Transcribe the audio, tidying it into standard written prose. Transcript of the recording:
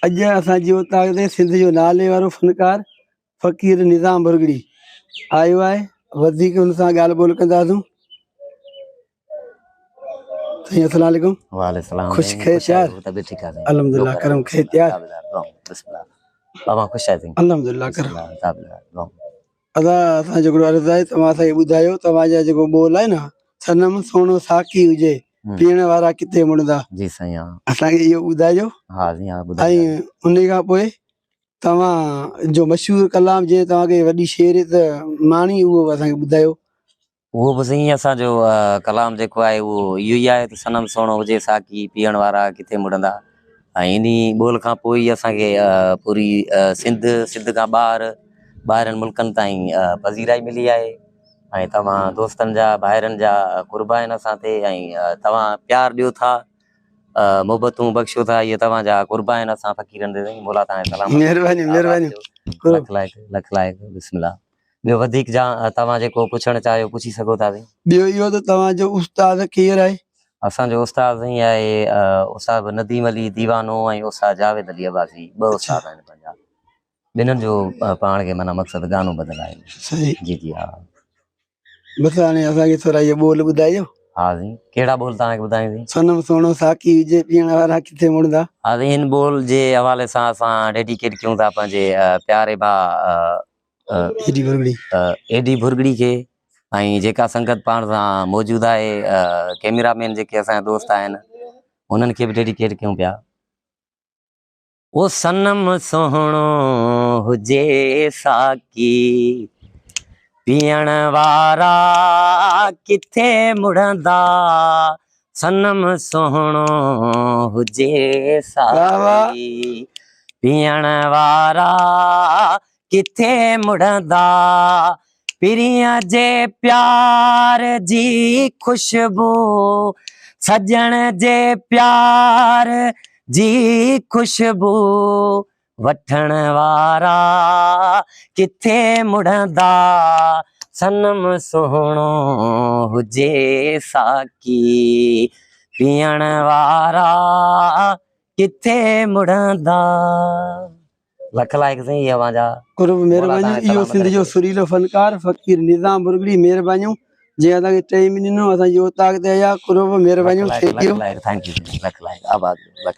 اڄ اسان جي اوطاق تي سنڌ جو نالي وارو فنڪار فقير نظام ڀرڳڙي آيو آهي وڌيڪ ان سان ڳالهه ٻولهه ڪنداسون. سائين السلام عليڪم. وعليڪم السلام. خوش خير تيار؟ طبيعت ٺيڪ آهي سائين. الحمدلله کرم خير تيار. بسم الله. بابا خوش آهي سائين. الحمدلله کرم. ادا اسان جو هڪڙو عرض آهي توهان اسان کي ٻڌايو توهان جا جيڪو ٻول آهي نه صنم سهڻو ساقي هجي پيئڻ وارا ڪٿي مڙندا. جي سائين ها. اسان کي اهو ٻڌائجو. ها سائين ها ٻڌائجو. ۽ ان کان پوء توهان جو مشهور ڪلام جنهن توهان کي وڏي شهريت ماڻي اهو به اسان کي ٻڌايو. اهو به سائين اسان جو ڪلام جيڪو آهي اهو اهو ئي آهي ته صنم سهڻو هجي ساقي پيئڻ وارا ڪٿي مڙندا ۽ انهي ٻول کان پوء ئي اسان کي پوري سنڌ سنڌ کان ٻاهر ٻاهرين ملڪن تائين پذيرائي ملي آهي ۽ توهان دوستن جا ڀائرن جا قرب آهن اسان تي ۽ توهان پيار ڏيو ٿا محبتون بخشيو ٿا اهي توهان جا قرب آهن اسان فقيرن تي سائين مولا توهان کي سلامت مهرباني مهرباني لک لائق لک لائق بسم الله ٻيو وڌيڪ جا توهان جيڪو پڇڻ چاهيو پڇي سگهو ٿا سائين. ٻيو اهو ته توهان جو استاد ڪير آهي؟ اسان جو استاد سائين آهي استاد نديم علي ديوانو ۽ استاد جاويد علي عباسي ٻه استاد آهن پنهنجا ٻنهن جو پاڻ کي معنيٰ مقصد گانو ٻڌل آهي. صحيح. جي جي ها. بس هاڻي اسان کي ٿورا اهي ٻول ٻڌايو. ها سائين ڪهڙا ٻول توهان کي ٻڌايون سائين؟ صنم سهڻو ساقي هجي پيئڻ وارا ڪٿي مڙندا. ها سائين هن ٻول جي حوالي سان اسان ڊيڊيڪيٽ ڪيون ٿا پنهنجي پياري ڀاء ايڊي ڀرڳڙي. ايڊي ڀرڳڙي کي ۽ جيڪا سنگت پاڻ سان موجود آهي ڪيميرا مين جيڪي اسان جا دوست آهن انهن کي به ڊيڊيڪيٽ ڪيون پيا. او صنم سهڻو هجي ساقي پيئڻ وارا ڪٿي مڙندا صنم سهڻو هجي ساقي پيئڻ وارا ڪٿي مڙندا پرينء جي پيار جي خوشبو سڄڻ جي پيار جي خوشبو وٺڻ وارا ڪٿي مڙندا صنم سهڻو هجي ساقي پيئڻ وارا ڪٿي مڙندا. لک لائق سائين اهي اوهان جا. قرب مهربانيون اهو سنڌ جو سريلو فنڪار فقير نظام ڀرڳڙي مهربانيون جنهن اسان کي ٽائيم ڏنو اسان جي اوطاق تي آيا قرب مهربانيون thank you thank you lakh لائق آباد لک.